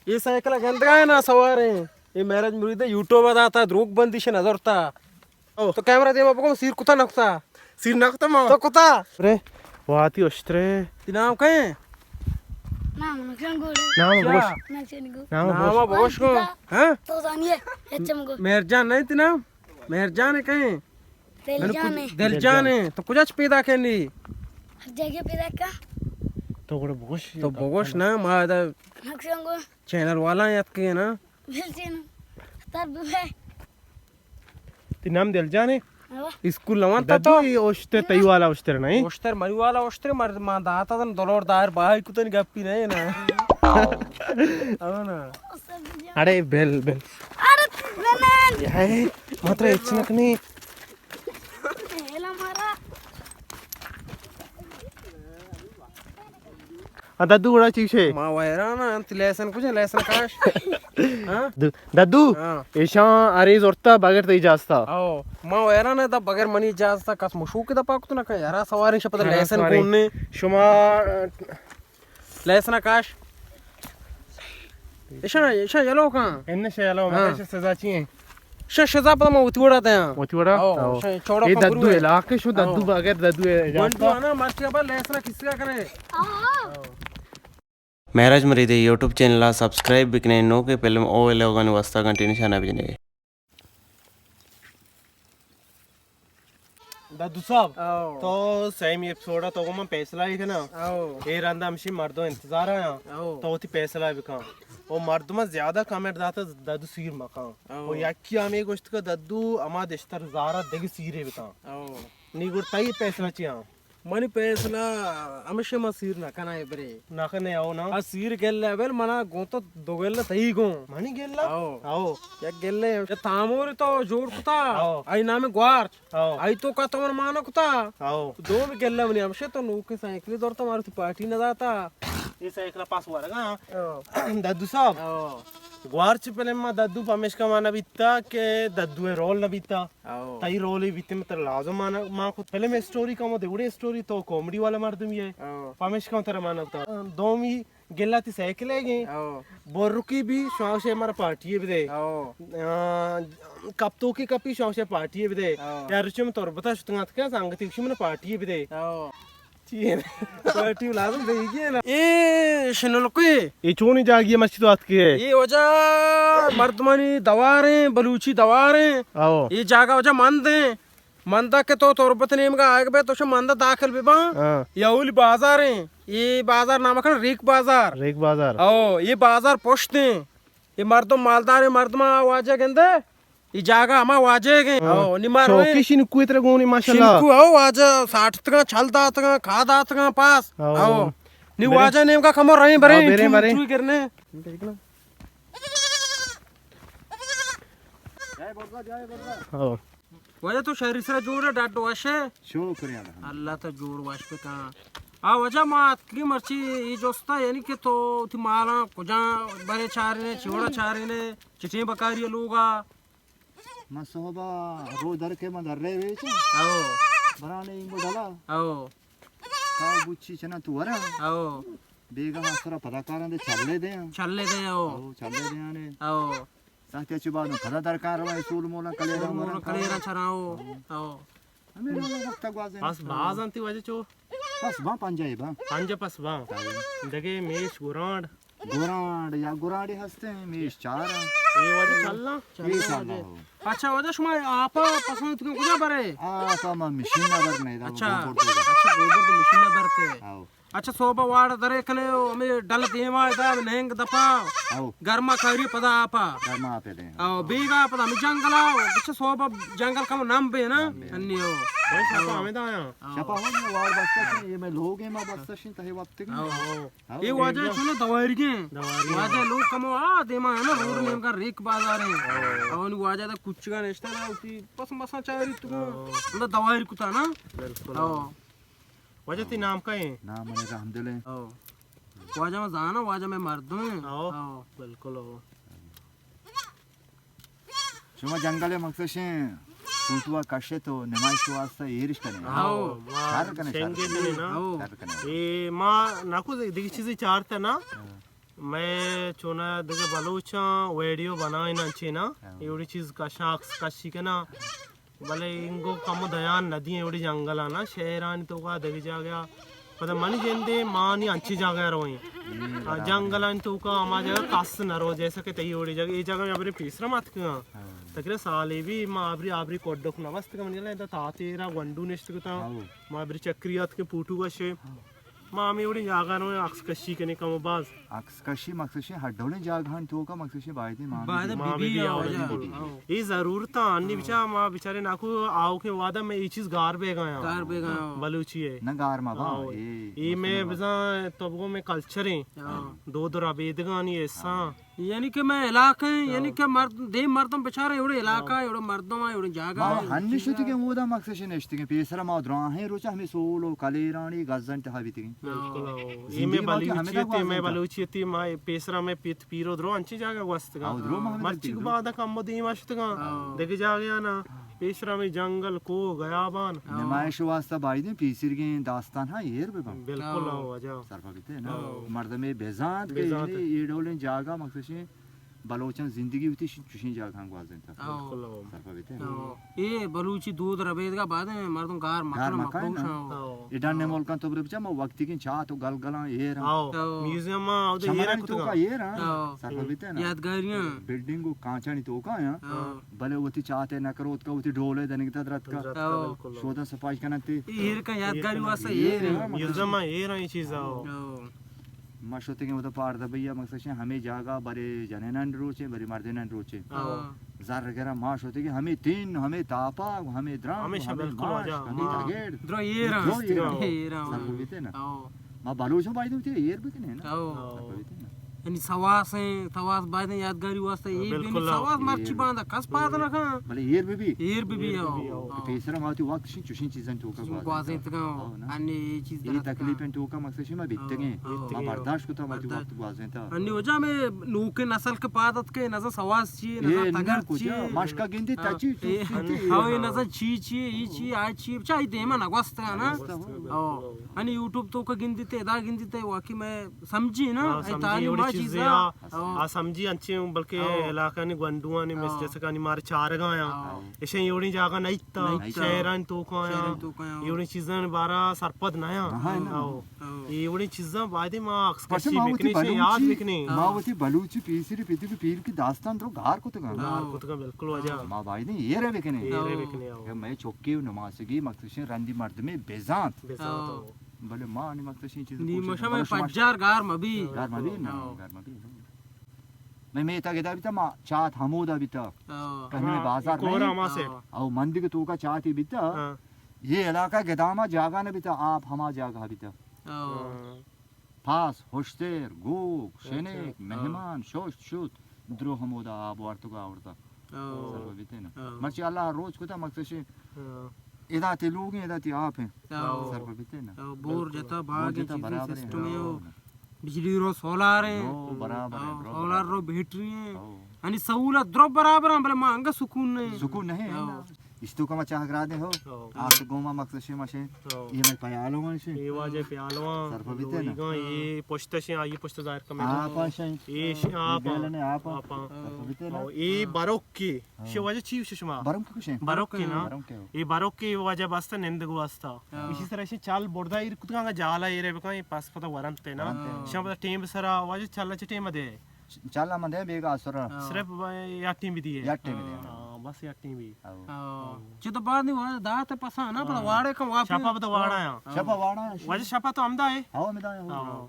A cycle گندگا ہے نا سواریں۔ اے مہراج مرید یوٹیوب داتا، دروگ بندی شے نظر تا۔ او۔ تو کیمرہ دیما بگو، سیر کتا نہ کتا؟ سیر نہ کتا ما۔ تو کتا؟ ارے، واتی اشترے۔ تی نام کئے؟ نام نکشن گوڑ۔ نام کیا؟ بگوش۔ نکشن گوڑ۔ نام نام بگوش۔ بگوش کو۔ ہاں؟ تو زانیے، اچم گو۔ مہرجان نہیں تی نام؟ مہرجان ہے کئے؟ دل من جان کج-، ہے۔ دل جان ہے۔ تو کجا چ پیدا کنی؟ ہر جگہ پیدا کا۔ تو گوڑ بگوش۔ تو بگوش نا، ما دا نکشن گو۔ چینل والا یاد کے نا؟ بل چینل۔ تب ہے۔ تی نام دل جان ہے؟ ہاں۔ اسکول نہ وانتا تو؟ ددو، اے اوشتر تئی والا اوشتر نہیں؟ اوشتر منی والا اوشتر، مر ما داتا دن دلور دار باہی کتن گپی نہیں نا۔ او نا۔ اڑے بل، بل۔ اڑے بل۔ یہے، ماترا اچ نکنی۔ ہیلا مارا۔ ہاں، ددو گڑا چیشے؟ ما ویران آں، تی لیسن کجا، لیسن کاش؟ ہاں؟ د-، ددو، ہاں۔ ایشاں ارے زورتا بغیر تئی اجازتا۔ او، ما ویران آں، دا بغیر منی اجازتا کس مشوک دا پاک تو نہ کہ یارا سواریں شپ دا ہاں، لیسن سواریں۔ کون نے؟ شما لیسن کاش۔ ایشاں، ایشاں یلو کن۔ ان شے یلو، ہاں۔ مگہ سزا چی ہیں؟ شا شزا پدا ما وتی وڑا دیاں۔ وتی وڑا؟ او، او۔ شا چوڑا اے پا ددو گروہ ہے۔ علاقے شو، ددو او۔ بغیر ددو ہے گنڈو جانتا۔ آنا مرچی ابا لیسنا کسی کا کرے؟ مہراج مرید یوٹیوب چینل ءَ سبسکرائب بکنے، نوکیں فلم او ویلوگانی واسطہ گھنٹی نشانہ بجنے۔ ددو صاحب، او۔ تو سیمی ایپیسوڈ ءَ تو گو من فیصلہ ای کناں۔ او۔ اے رندا ہمشی مردم انتظار آیاں۔ او۔ تو وتی فیصلہ بکن۔ او مردم زیادہ کمنٹ داتا ددو سیر مکن۔ او۔ او یکی ہمے گوشت کہ ددو ہما دشتر زارا دگہ سیرے بکن۔ او۔ نی گڑ تئی فیصلہ چی آں؟ منی فیصلہ ہمشی ما سیر نہ کناں اے برے۔ نہ کنے او نا۔ آ سیر گلہ بل منا گوں تو دو گلہ تئی گوں۔ منی گلہ؟ او۔ او۔ یک گلہ تامور تو جوڑ کتا۔ او۔ آئی نام گوارچ۔ او۔ آئی تو کا تو من مانا کتا۔ او۔ دومی گلہ منی ہمشے تو نوکیں سائیکلی دور تو مارو تی پارٹی نہ داتا۔ اے سائیکل پاس ورگا۔ او۔ ددو صاحب۔ او۔ گوارچ فلم ما ددو پمیشکا ما نہ بیتا کہ ددو اے رول نہ بیتا۔ او۔ تئی رول ای بیتے مطلب لازم ما نہ، ما خود فلم اسٹوری کا مو دیوڑے اسٹوری تو کامیڈی والا مردم یہ۔ او۔ پمیشکا ترا ما نہ بیتا۔ دومی گلہ تی سائیکل ہے گئے۔ او۔ برکی بھی شوشے مارا پارٹی بدے۔ او۔ آ، کپتو کی کپی شوشے پارٹی بدے۔ او۔ یار رچے من تربتا شتنگات کا سنگتی کشی من پارٹی بدے۔ او۔ چی ہے؟ پارٹی لازم دے گی نا۔ اے شنلکوی۔ اے چونی جاگی ہے مسجد آت کے ہے؟ اے وجہ مردمانی دواریں، بلوچی دواریں۔ او۔ اے جاگہ وجہ مند ہیں۔ مندا کہ تو تربت نیمگا آیگ بے تو شو مندا داخل بباں۔ ہاں۔ یا اولی بازار ہیں۔ اے بازار نام کن ریک بازار۔ ریک بازار۔ او، اے بازار پشت ہیں۔ اے مردم مالدار ہیں، مردم آ واجہ گندے۔ اے جاگہ ہما واجہ گئے۔ ہاں۔ او، نی مار شوقی شنکو اترا گونی ماشاءاللہ۔ شنکو، او، واجہ ساٹتگاں، چھل داتگاں، کھا داتگاں پاس۔ او۔ او۔ نی برے۔ واجہ نیمگا کمو رہیں بریں، ہاں، بریں، چو-، بریں۔ چوئی کرنے۔ او۔ واجہ تو شری سرا جوڑ ئے، ڈاڈ وش ئے؟ شکر الحمد۔ اللہ تا جوڑ وش بکن۔ آ واجہ ما اتکگیں مرچی اے جستا، یعنی کہ تو وتی مالاں کجا برے چارینے، چی وڑا چارینے، چٹیں بکاری لوگا؟ من صحبا رو در کے من در رہے ویچ۔ او۔ برانے اینگو ڈلا۔ او۔ کا بوچی چنا تو ورا۔ او۔ بیگا سرا پدا کاراں دے چلے دے۔ چلے دے، او۔ او، چلے دے آنے۔ او۔ ساعت چی بعد پدا درکار رواں، سول مولا کلیرا سول مولا مراں کلیرا چراں۔ چراں، او۔ او۔ ہمیں لوگ وقت گوازے۔ پس باز انتی واجہ چو؟ پس باں پنجاہ با۔ پنجاہ پس باں۔ دگے میش گورانڈ۔ گورانڈ یا گورانڈی ہستے ہیں، میش چار ہیں۔ اے واجہ چلنا؟ اے چلنا ہو۔ اچھا واجہ شما آپا پسند تو کجا برے؟ آپا ما مشین نہ برنے دا، اچھا۔ گوبر دے۔ اچھا، گوبر تو مشین نہ برتے۔ آؤ۔ اچھا، صوبہ واڑ درے کنے، او ہمیں ڈل دیما ادا نہنگ دپا۔ او۔ گرما کاری پدا آپا۔ گرما آپے دے۔ او، بیگا پدا ہمیں جنگلا، اچھا، صوبہ جنگل کم نم بے نا؟ نم بے۔ انی او۔ بھائی، شپا ہمیں دا آیا۔ او۔ شپا ہمیں واڑ بستا شن، یہ میں لوگ ہیں، ما بستا شن، تہے وقت کی۔ او، او۔ او۔ یہ واجہ چونو دواری گے۔ دواری۔ واجہ لوگ کمو آ دیما ہے نا، روڈ او۔ نیم کا ریک بازار ہے۔ او۔ او، نی واجہ دا کچھ کا نشتا نا، اسی پس مسا چاری تو۔ او۔ اندر دواری کتا نا۔ بالکل۔ او۔ واجہ تی نام کئے؟ نام منی رحمدل ایں۔ او۔ واجہ ما زاناں، واجہ مئے مردم ایں۔ او۔ او۔ بالکل او۔ شما جنگل ءِ مقصد شیں فوٹو ءَ کشت و نمائش واسطہ ایرش کنے۔ او۔ شر کنے، شر کنے۔ او۔ شر کنے۔ اے ما ناکو دگہ چیزے چارتا نا۔ ہاں۔ مئے چونا دگہ بلوچاں ویڈیو بنائیں انچیں نا، ہاں۔ اے وڑی چیز کشاں، عکس کشی کناں، بلے انگو کم دیان نہ دیں اے وڑی جنگلاں نا، شہرانی توکا دگہ جاگہ۔ پدا منی جندے ما نی انچیں جاگہ رویں۔ ہاں، جنگلانی توکا ہما جاگہ کس نہ رو، جیسا کہ تئی وڑی جاگہ، اے جاگہ میں ابرے پیسرا ماتکگاں۔ ہاں۔ تقریباً سالے بھی ما آبری، آبری کوڈک نہ بستگاں، منی گلا ادا تاتے را گونڈو نشتگتاں۔ ہاں۔ ما ابری چکری آتکیں پوٹو گشے۔ ما ہمے وڑیں جاگہ رو عکس کشی کنیں کم و باز۔ عکس کشی مخصوصی ہر ڈولیں جاگہانی توکا مخصوصی بایدیں ما باید بی بی۔ بی بی آ، آ، واجہ۔ بی بی۔ آ۔ اے ضرورت آ، انی بچا ما بیچارے ناکو آؤکیں وعدہ میں اے چیز گار بیگا آں۔ گار بیگا آں۔ بلوچی ہے۔ نہ گار ما با، آؤ۔ اے، اے میں بزاں تو بگو میں کلچر ہیں۔ آؤ۔ دود و ربیدگانی حصہ۔ یعنی کہ میں علاقہ ہیں، یعنی کہ مرد، دیم مردم بچارے ایوڑے علاقہ، ایوڑے مردم، ایوڑے جاگہ۔ ما ہنی شتگیں اودا مخصوصی نشتگیں۔ پیسرا ما دراہیں روچا ہمیں سول و کلیرانی گزن تہا بیتگیں۔ بالکل، ہاں۔ اے میں بلوچیتی، میں بلوچیتی، ما پیسرا میں پیت پیرو درو انچیں جاگہ گوستگاں۔ ہاں، درو ما ہمیں مرچی کو بعد کم دیما شتگاں۔ ہاں۔ دگہ جاگہ نا، پیسرا میں جنگل، کوہ، گیابان۔ ہاں۔ نمائش واسطہ بایدیں پیسرگیں داستان ہاں ایر ببن۔ بالکل، ہاں۔ ہاں، واجہ۔ سرپا بیتے نا۔ ہاں۔ مردمے بزانت کہ بزانت۔ اے ڈولیں جاگہ مخصوصی بلوچاں زندگی وتی چوشیں جاگہاں گوازینتگ۔ ہاں۔ بالکل، ہاں۔ سرپا بیتے۔ ہاں۔ اے بلوچی دود ربیدگا بعد مردم گار مکن، مکن، مپروشاں۔ ہاں۔ اے ڈن ملکاں تو برے بچا ما وقتی کہ چات و گلگلاں ایر ہاں۔ ہاں۔ میوزیم ما اودا ایر چمنانی کتگا۔ توکا ایر ہاں۔ ہاں۔ سرپا بیتے نا۔ یادگاریاں۔ بلڈنگ و کانچانی توکا ہاں۔ ہاں۔ بلے وتی چاتے نہ کروت کا، وتی ڈولے دنگتا درت کا۔ درت کا، ہاں۔ بالکل۔ شودا سپاش کننتے۔ اے ایر کا یادگاری واسطہ ایر۔ ایر ہاں۔ میوزیم ما ایر ہاں اے چیزا۔ ہاں۔ ما شتگیں اودا پاردہ بیا مخصوصی ہمے جاگہ برے جنینانی روچیں، برے مردینانی روچیں۔ ہاں۔ زر گرا ما شتگیں ہمے تین، ہمے تاپا، ہمے درام، ہمیشہ ہمے بالکل ماش، واجہ، ہمے ہاں۔ تگیڑ۔ درو ایر ہاں۔ درو ایر ہاں۔ ایر ہاں۔ سرپا بیتے نا۔ ہاں۔ ما بلوچاں باید ہوتی ایر بکنے نا۔ ہاں۔ سرپا بیتے نا۔ یعنی سواس ہیں، سواس باید ہیں یادگاری واسطہ۔ اے بالکل، بینی سواس ہاں۔ مرچی باندا کس پاد نہ کھاں۔ بلے ایر بی بی۔ ایر بی بی، ایر بی بی، ہاں۔ ہاں۔ پیسرا ما وتی وقت شی چوشیں چیزاں توکا گوازینتگ۔ گوازینتگاں۔ ہاں نا۔ انی اے چیز اے درد تکلیف کن۔ توکا مخصوص ما بیتگیں۔ ہاں۔ ما برداشت کتا، ما وتی وقت گوازینتا۔ انی وجہ میں نوکیں نسل کے پاد اتکے، نزا سواس چی، نزا تگرد چی۔ مشکا گندی تا چی، چی، چی، ہاں، اے نزا چی، چی، ای چی، آ چی، چا ای دیما نگوستگا نا۔ نگوستگا، بالکل۔ ہاں۔ انی یوٹیوب توکا گندی تے، ادا گندی تے، واقعی میں سمجھی نا، ہاں، اے سمجھی، تعلیم وڑی آ چیز چیزا۔ آ، ہاں۔ آ سمجھی انچیں، بلکہ ہاں۔ علاقہ نی گونڈوانی مس ہاں۔ جیسے کہ انی مار چارگا آیا۔ ہاں۔ ایشاں اے وڑیں جاگہ نہ ایتا، نہ ایتا۔ شہران توکا آیا۔ شہران توکا آیا۔ اے وڑیں چیزاں بارا سرپد نہ آیا۔ ہاں، نہ۔ ہاں۔ ہاں۔ اے وڑیں چیزاں بایدیں ما عکس پس کشی ما وتی بکنیں، ایشاں یاد بکنیں۔ ما وتی بلوچی پیسری پتی کو پیر کی داستان درو گار کتگا۔ گار ہاں۔ کتگا، بالکل واجہ۔ ما بایدیں ایر بکنیں۔ ایر ہاں۔ بکنیں، ہاں۔ کہ میں چکی و نماسگی مخصوصی رندی مردمی بزانت۔ بزانت، ہاں۔ ہاں۔ بلے ما نی مخصوص چیز نی کوشش مشا کنیں۔ میں بلے شما پجار گار مبی۔ گار مبی نا، ہاں۔ گار مبی۔ میں میتا گدا بیتا، ما چات ہمودا بیتا۔ ہاں۔ کہیں میں ہاں، بازار کورا نہیں۔ ہما سے۔ ہاں۔ او مندی کے توکا چاتی بیتا۔ ہاں۔ یہ علاقہ گداما جاگہ نہ بیتا، آپ ہما جاگہ بیتا۔ ہاں۔ ہاں۔ پاس، ہشتر، گوک، اچھا۔ شنک، ہاں۔ مہمان، ششت، شت، درو ہمودا آب وارتگا آورتا۔ ہاں۔ سرپا بیتے نا۔ ہاں۔ مرچی اللہ روچ کتا مخصوص ہاں۔ ادا تی لوگ ہیں، ادا تی آپ ہیں۔ ہاں۔ سرپا بیتے نا۔ ہاں، بور بالکل۔ جتا، باغ بور جتا، چیزیں برابر ہیں۔ سسٹم ہے، ہاں۔ بجلی رو سولار ہیں۔ رو برابر ہیں، ہاں، رو سولار برابر۔ رو بیٹری ہیں۔ ہاں۔ یعنی سہولت درو برابر ہیں، بلے ما انگا سکون نہیں۔ سکون نہیں ہے ہاں۔ نا۔ اشتو کما چاہ گرا دے ہو۔ ہاں۔ آس گوما مخصوص ماشے۔ ہاں۔ یہ میں پیالو ہیں شے۔ یہ واجہ پیالو ہیں۔ سرپا بیتے نا۔ لوگاں، یہ پشت شے، آ، یہ پشت ظاہر کمے۔ آپ شے۔ یہ شے، آپ۔ یہ گلنے آپ۔ آپ۔ سرپا بیتے نا۔ ہاں، یہ باروک کی۔ ہاں۔ شے واجہ چی شما؟ بروک کشے۔ بروک کی نا۔ بروک کے ہو۔ یہ بروک کی واجہ باستا نندگ واسطہ۔ ہاں۔ اسی طرح شے چال بردا ایر کتگا جالا ایرے بکا، یہ پاس پتا ورنتے نا۔ ورنتے۔ شما پتا ٹیم سرا واجہ چالا چے ٹیم دے؟ چالا من دے بیگا سرا۔ ہاں۔ صرف یا ٹیم بھی دیے۔ یا ٹیم بھی دیے۔ ہاں، بس یا ٹیم بھی۔ ہاں۔ ہاں۔ چہ تو بعد نہیں ہوا، دات پسا نا، پدا ہاں۔ واڑے کم واپس۔ شپا پدا واڑا یا۔ ہاں۔ شپا واڑا یا۔ واجہ شپا تو ہمدا ہے؟ ہاں، ہمدا ہے۔ ہاں۔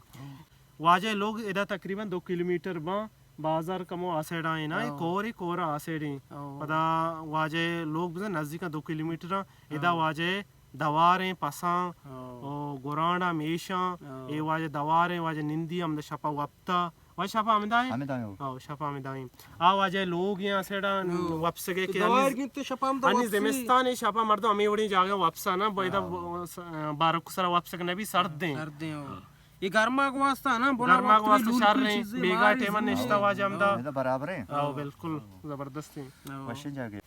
واجہ لوگ ادا تقریباً دو کلومیٹر باں، بازار کمو آ سائیڈ آئیں نا، ہاں۔ کورے کورا آ سائیڈ ہیں۔ ہاں۔ پدا واجہ لوگ بزن نزدیک دو کلومیٹر ہیں۔ ادا ہاں۔ واجہ دواریں پساں، ہاں۔ او گرانڈا میشاں، ہاں۔ اے واجہ دواریں، واجہ نندی ہمدا شپا وپتا۔ واجہ شپا ہمدا ہے؟ ہمدا ہے۔ ہاں، شپا ہمدا ہے۔ آ واجہ لوگ ہیں آ سائیڈا ہاں۔ وپسگے کہ دوار انی، گنتے شپا ہمدا انی وپسی۔ زمستان ہے، شپا مردم ہمیں وڑیں جاگہ وپسا نا، بایدہ ہاں۔ س-، بارک سرا وپسگ نبی، سرد ہیں۔ سرد ہیں، ہاں۔ یہ گرما کو واسطہ نا، بنا گرما کو واسطہ شر ہیں، بیگا ٹائم نشتا واجہ ہمدا۔ ہاں۔ یہ تو برابر ہے۔ ہاں، بالکل زبردست ہیں۔ ہاں۔ وشیں جاگہ۔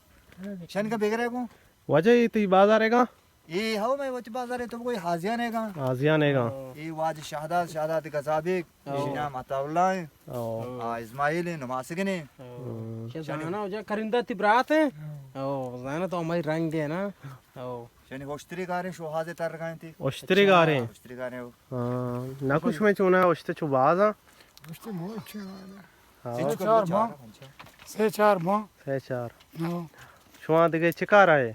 شن کا بگرے کو؟ واجہ یہ تی بازار ہے گا؟ اے ہو، مئے وتی بازار اے، تو کوئی حاضیان اے گا۔ حاضیان اے گا۔ اے واجہ شہداد، شہداد گزابیگ، او۔ شی نام عطا اللہ ایں۔ او۔ آ، اسماعیل ایں، نماسگن ایں۔ او۔ ہم۔ شہ زانا ہو جا کرندہ تی برات ایں۔ او، زانا تو ہمائی رنگ ایں نا۔ او۔ شنی ہوشتری گاریں، شوہازے تر گائیں تی۔ ہوشتری گاریں۔ ہوشتری گاریں ہو۔ ہاں، نہ کچھ میں چونا، ہوشتے چو باز ہاں۔ ہوشتے موچ ہاں۔ سے چار ماہ۔ سے چار ماہ۔ سے چار۔ ہاں۔ شما دگہ چہ کار آئے؟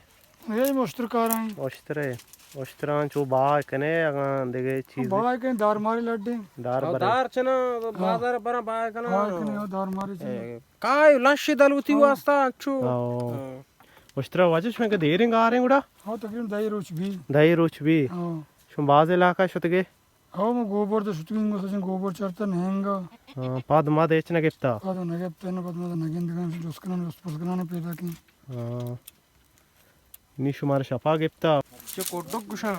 اے مشتر کار آئیں۔ مشترے۔ مشتران چو باہ کنے، اگاں دگہ چیز۔ باہ کنے، دار ماری لڈیں۔ دار او برے۔ دار چنا، ہاں۔ بازار برا باہ کنا۔ باہ کنے، او دار ماری چنا۔ اے، کائے لش دلوتی او۔ واسطہ انچو۔ او۔ ہاں۔ مشترا واجہ شما کہ دیریں گاریں گڑا؟ ہاں، تقریباً دہی روچ بھی۔ دہی روچ بھی۔ ہاں۔ شما باز علاقہ شتگے؟ ہو، ما گوبر تو شتگیں، گو سجن گوبر چرتا نہنگا۔ ہاں، پاد ماد ہچ نہ گپتا؟ پاد نہ گپتا، نہ پاد ماد نہ گندگان، جست کنان، جست پرس کنان پیدا کن۔ ہاں۔ نی شمار شپا گپتا۔ چہ کڈک گشاں۔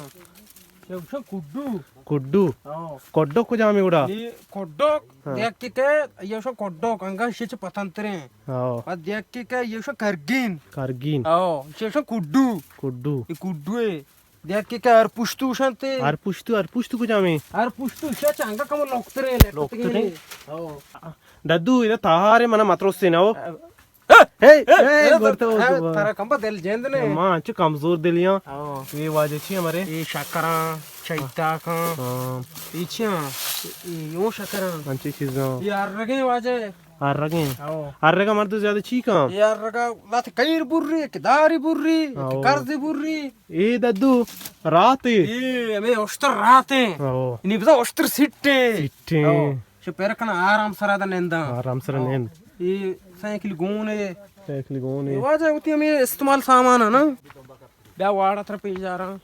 چہ گشاں کڈو۔ کڈو؟ ہاں۔ کڈک کجامی گڑا؟ نی کڈک، ہاں۔ دیکھ کے کہ، یہ شو کڈک، انگا شچ پتنتریں۔ ہاں۔ پد دیکھ کے کہ، یہ شو کرگین۔ کرگین۔ ہاں، یہ شو کڈو۔ کڈو۔ یہ کڈو ہے۔ دیکھ کہ ہر پشتو شنتے۔ ہر پشتو، ہر پشتو کجامیں؟ ہر پشتو شچ انگا کم لوکترے، لوکترے۔ ہاں۔ ددو، ادا تہارے منا متروسے نہ ہو۔ اے، اے، اے، اے، گورتا ہو اے، تو۔ ترا کمبا دل جند نے۔ ما انچو کمزور دلیاں۔ ہاں۔ یہ واجہ چی ہمارے؟ یہ شکراں، چیتا کاں۔ ہاں۔ یہ چی ہاں؟ یہ یوں شکراں۔ انچی چیزاں۔ یہ ہر رگیں واجہ۔ ہر رگیں۔ ہاں۔ ہر رگا مردو زیادہ چی کاں؟ یہ ہر رگا لات کئیر بری، کہ داری بری، ہاں۔ کہ کرزی بری۔ اے ددو، رات اے۔ اے ہمے اشتر رات ایں۔ او۔ نی بزاں اشتر سٹ ایں۔ سٹ ایں۔ او۔ چہ پر کنا آرام سرا دا ننداں۔ آرام سرا نند۔ اے سائیکل گون اے۔ سائیکل گون اے۔ اے واجہ ہوتی ہمے استعمال سامان ہے نا۔ بیا واڑا تر پیش جا رہا۔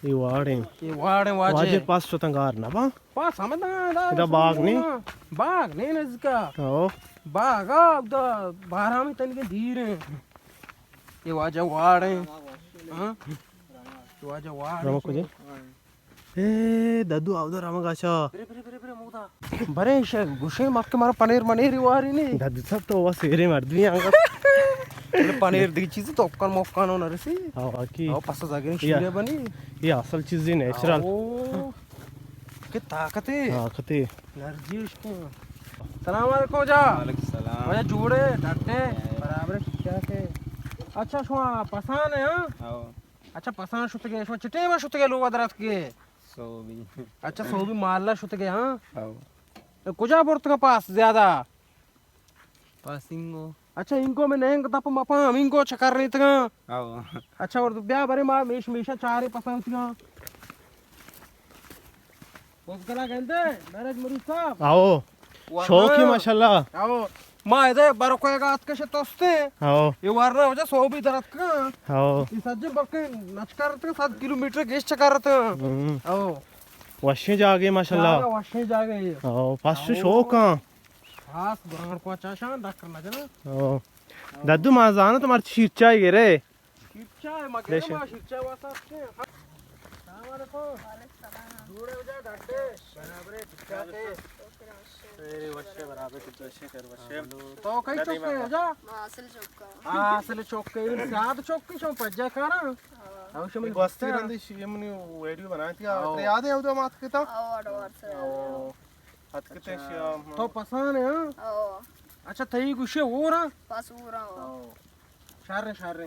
اے واڑ ایں۔ اے واڑ ایں واجہ۔ واجہ پاس شتاں گار نہ با۔ پاس ہمدا ادا باغ نہیں۔ باغ نہیں نزدیکا۔ او۔ باغ آ، ادا بارہ میں تنگے دیر ایں۔ یہ واجہ واڑ ایں۔ ہاں؟ یہ واجہ واڑ ایں۔ رمک کجا؟ اے ددو آودو رمگ آچا۔ برے، برے، برے، برے، مودا۔ برے شے، گوشے مکہ مارا پنیر منیر واری نہیں۔ ددو صاحب تو وہ سیرے مردمی آنگا۔ پنیر دی چیز تو کن موکانو نہ رسی۔ ہاں، واقعی۔ او پس زاگرین شیرے بنی۔ یہ اصل چیزی نیچرل۔ او۔ کہ طاقت اے۔ طاقت اے۔ انرجی اس کو۔ سلام علیکم جا۔ وعلیکم السلام۔ واجہ جوڑے، ڈٹے، برابر ٹھیک ٹھاک اے۔ اچھا، شما پسان اے، ہاں؟ ہاں۔ اچھا، پسان شتگے، شما چٹے ما شتگے لوگ درات کے؟ سوبی۔ اچھا، سوبی مالا شتگے، ہاں؟ ہاں۔ کجا برتگا پاس زیادہ؟ پاس انگو۔ اچھا، انگو میں نہنگ دپ مپا ہم انگو چکر ریتگا۔ ہاں۔ اچھا، اور بیا برے ما میش میشا چارے پسان تگا۔ بزگلا گندے، مہراج مرید صاحب۔ آؤ۔ شوقی ماشاءاللہ۔ آؤ۔ ما ادے برکوئے گا اتکش توستے۔ آؤ۔ یہ ورنا وجہ سوبی درت کا۔ آؤ۔ یہ سجے بلکہ نچکر تے صد کلومیٹر گیش چکر تے۔ ہم۔ آؤ۔ وشیں جاگے ماشاءاللہ۔ جاگہ وشیں جاگہ یہ۔ آؤ، پس آؤ۔ شوق ہاں۔ خاص گران کو چاشان ڈاکٹر نہ جنا۔ آؤ۔ ددو ما زانو تمہار شیر چائے گرے۔ شیر چائے، ما گرے ما شیر چائے واسطے۔ السلام علیکم۔ وعلیکم السلام۔ جوڑے ہو جا ڈاکٹر۔ برابر ہے، ٹھیک ٹھاک ہے۔ شکر وشے۔ برابر ہے، ٹھیک وشے، کر وشے۔ تو کئی چوکے ہو جا؟ ما اصل چوکا۔ ہاں، اصل چوکے، سیاد چوکے شو پجا کارا۔ ہاں۔ او شمی گوستی رندی شی منی ویڈیو بناتی، ترے یاد ہے او دو مات کتا؟ او، اڈوار سے۔ او۔ اتکتے شیا۔ تو پسان ہے، ہاں؟ او۔ اچھا، تئی گوشے ہو رہا؟ پس ہو رہا ہو۔ او۔ شر، شر۔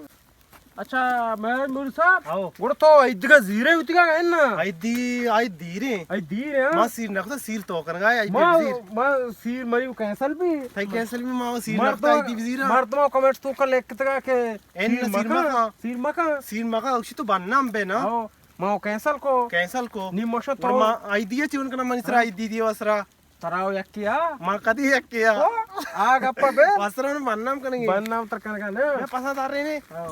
اچھا، میں مول صاحب، ہاؤ۔ گڑ تو عید کا زیرے ہوتی کا ہے نا؟ عید دی، عید دیرے۔ عید دیرے، ہاں؟ ما سیر نکتا، سیر تو کرگا ہے، عید ما، زیر۔ ما سیر مری کینسل بھی۔ تئی کینسل بھی ما سیر نکتا، عید دی زیرا۔ مردم کمنٹ تو کا لکھتا کہ ان سیر سیر مکا، مکا۔ سیر مکا۔ سیر مکا، اسی تو بنام بے نا۔ ہاؤ۔ ما کینسل کو۔ کینسل کو۔ نی مشو تو۔ ما آئی دی چون کنا منی سرا آئی دی دی وسرا۔ تراو یکی آ۔ ما کدی یکی آ۔ او، آ گپا بے۔ وسرا نو بنام کنگی۔ بنام تر کنگا نا۔ میں پسا دار رہی نے۔ ہاں۔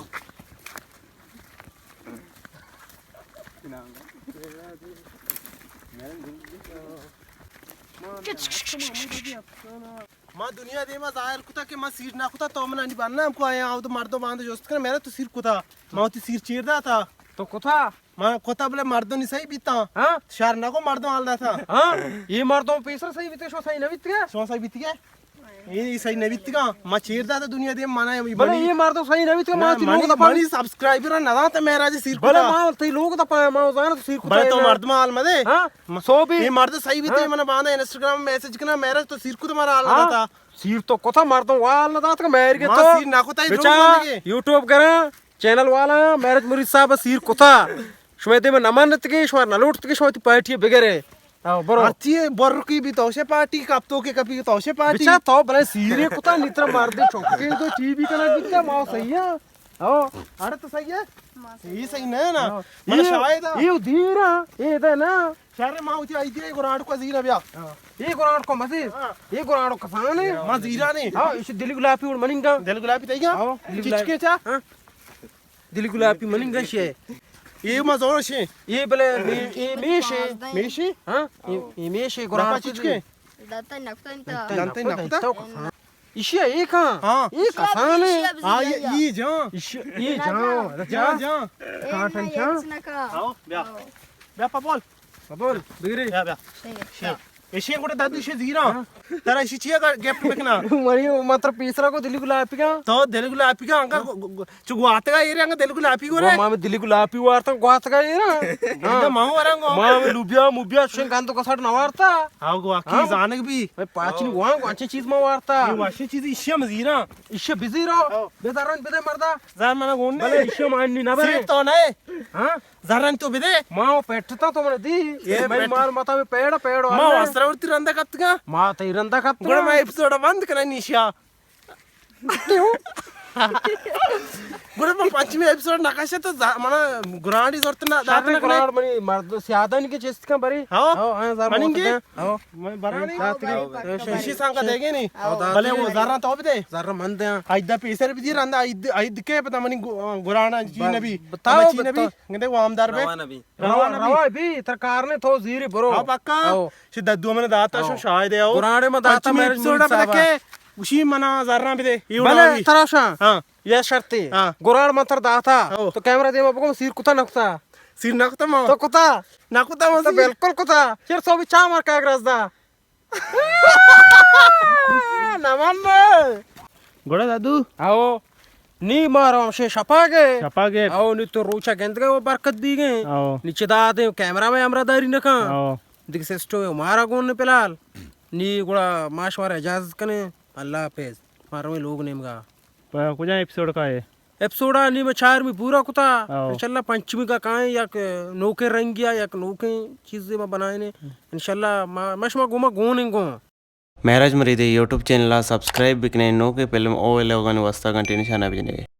ما دنیا دیما ظاہر کتا کہ ما سیر نہ کتا، تو من انی بنام کو آیا، او تو مردم باند جست کن، میں تو سیر کتا، ما تی سیر چیر داتا۔ تو کتا؟ ما کتا بلے مردم نی صحیح بیتا۔ ہاں؟ شر نہ کو مردم حال داتا۔ ہاں؟ یہ مردم پیسر صحیح بیتے، شو صحیح نہ بیتے؟ شو صحیح بیتے؟ اے صحیح نہ بیتگا، ما چیر داتا دنیا دیم مانا۔ بلے اے مردم صحیح نہ بیتگا، ما تی لوگ دپا منی سبسکرائبر نہ داتا مہراج سیر کتا۔ بلے ما تی لوگ دپا ما زانا تو سیر کتا۔ بلے تو مردم حال مدے۔ ہاں؟ سو بھی۔ اے مرد صحیح بیتے، من باندا انسٹاگرام میسج کنا، مہراج تو سیر کتا، مارا حال نہ داتا۔ سیر تو کتا، مردم حال نہ داتا، مہر کے تو سیر نہ کتا، اے دروگ بچا، بندگے۔ یوٹیوب کرا، چینل والا، مہراج مرید صاحب سیر کتا۔ شما دیم نہ منتگے، شما نہ لوٹتگے، شما تی پارٹی بگرے۔ آو، برو۔ ہرچی برکی بھی توشے پارٹی، کپتو کے کپی توشے پارٹی۔ بچا تو بلے سیرے کتا، نیتر مردے چوکے تو ٹی وی کنا بیتا، ما صحیح ہے۔ آو۔ اڑے تو صحیح ہے؟ یہ صحیح نہیں ہے نا؟ ہاں۔ من یہ، شاید ہے۔ یہ دیرا، یہ دے نا۔ شہر ما ہوتی آئی دی، گرانڈ کو زیرا بیا۔ ہاں۔ یہ گرانڈ کو مزید۔ ہاں۔ یہ گرانڈ کو کسانے۔ ما زیرا نہیں۔ ہاں، اس دلی گلاپی اور مننگا۔ دل گلاپی تیگا؟ ہاں، دلی گلاپی۔ چچکے چا؟ ہاں۔ دلی گلاپی مننگ شے۔ یہ مزور شے۔ یہ بلے می-، یہ میشے۔ میشے؟ ہاں؟ یہ، یہ میشے گرانڈ کو چچکے؟ دانتا نکتا انت۔ دانتا نکتا؟ ایشی ایک ہاں۔ ہاں۔ یہ کسانے۔ ہاں، یہ، یہ جان۔ ایشی، یہ جان۔ جان، جان۔ کانٹن جان۔ آو، بیا۔ بیا پپول۔ پپول، بگری۔ بیا، بیا۔ ایشی گوڑے دادو شے زیرا۔ ہاں۔ ترا ایشی چیا گفٹ بکنا؟ منی مطلب پیسرا کو دلی گلاپی کا۔ تو دلی گلاپی کا، انگا ہاں۔ گو-، گو-، گو-، چو گواتگا ایرے انگا دلی گلاپی گورے۔ ما دلی گلاپی وارتا گواتگا ایرا۔ ہاں۔ ما ورنگو۔ ما لوبیا موبیا شن گندو کسٹ نہ وارتا۔ ہاں، گو اکی ہاں۔ زانگ بھی۔ میں پاچنی وان گو اچھے چیز ما وارتا۔ یہ واشی چیز ایشی مزیرا۔ ایشی بزیرا۔ ہاں۔ بے زرن بدے مردا۔ زر منا گون بلے نہیں۔ ایشی مانی نہ بلے۔ سیب تو نہیں۔ ہاں؟ زرن تو بدے۔ ما وہ پیٹتا تو من دی۔ یہ میں پیٹ۔ مال متا میں پیڑ، پیڑ ما والا۔ واسرا ورتی رندا کپتگا۔ ما تئی رندا کپتگا۔ گڑا ما ایپیسوڈ بند کرا نیشا۔ گڑا ما پنچمی ایپیسوڈ نہ کشے تو ز-، منا گرانڈی زورت نہ، دات شریں نہ کنے۔ گرانڈ منی مرد سیادانی کے چست کن بری۔ ہاں۔ ہاں، ہاں، زر مننگے۔ موت کن۔ ہاں۔ من برانی۔ دات کن۔ ایشی سانگا دے گے نہیں۔ ہاں، دات بلے کن۔ وہ زراں تو بدے۔ زر من دے۔ ایدا پیسر بھی دی رندا، اید، اید کے پتا منی گو-، گرانا چی نبی۔ بتاؤ، اما چی نبی۔ بتاؤ۔ گندے وامدار بے۔ روا نبی۔ روا، روا نبی۔ روا بی، تر کار نے تو زیری برو۔ ہاں، پکا۔ ہاں۔ شی ددو من داتا شو شاید ہے، ہاں۔ گرانڈ من داتا پنچمی میرے ایپیسوڈ نور صاحبہ۔ بلکہ اسی منا زراں بدے۔ یہ بلے اڑاوی۔ ترا شاں۔ ہاں۔ یہ شرطی۔ ہاں۔ گرانڈ من تر داتا۔ ہاں۔ تو کیمرہ دیما بگو سیر کتا نہ کتا۔ سیر نہ کتا ما۔ تو کتا۔ نہ کتا ما تو سیر۔ بالکل کتا۔ چر سو بھی چا مار کا گرز دا۔ نہ من۔ گڑا دادو۔ آو۔ نی مارو ہمشے شپا گئے۔ شپا گئے۔ آو، نی تو روچا گندگا وہ برکت بھی گئے۔ آو۔ نی چدا دے کیمرہ میں ہمراہ داری نہ کن۔ آو۔ دیکھ سسٹو مارا گون نے فی الحال۔ نی گڑا ما شمارا اجازت کنے۔ اللہ حافظ۔ مارو لوگ نیمگا۔ پہ کجا ایپیسوڈ کا ہے؟ ایپیسوڈ آ نی ما چارمی پورا کتا۔ آو۔ انشاءاللہ پنچمی کا کائیں یک نوکیں رنگیا، یک نوکیں چیزے ما بنائینے۔ انشاءاللہ ما، ما شما گوما گون انگو۔ مہراج مریدے یوٹیوب چینل ء سبسکرائب بکنے، نوکیں فلم او ویلاگانی واسطہ گھنٹی نشانہ بجنے۔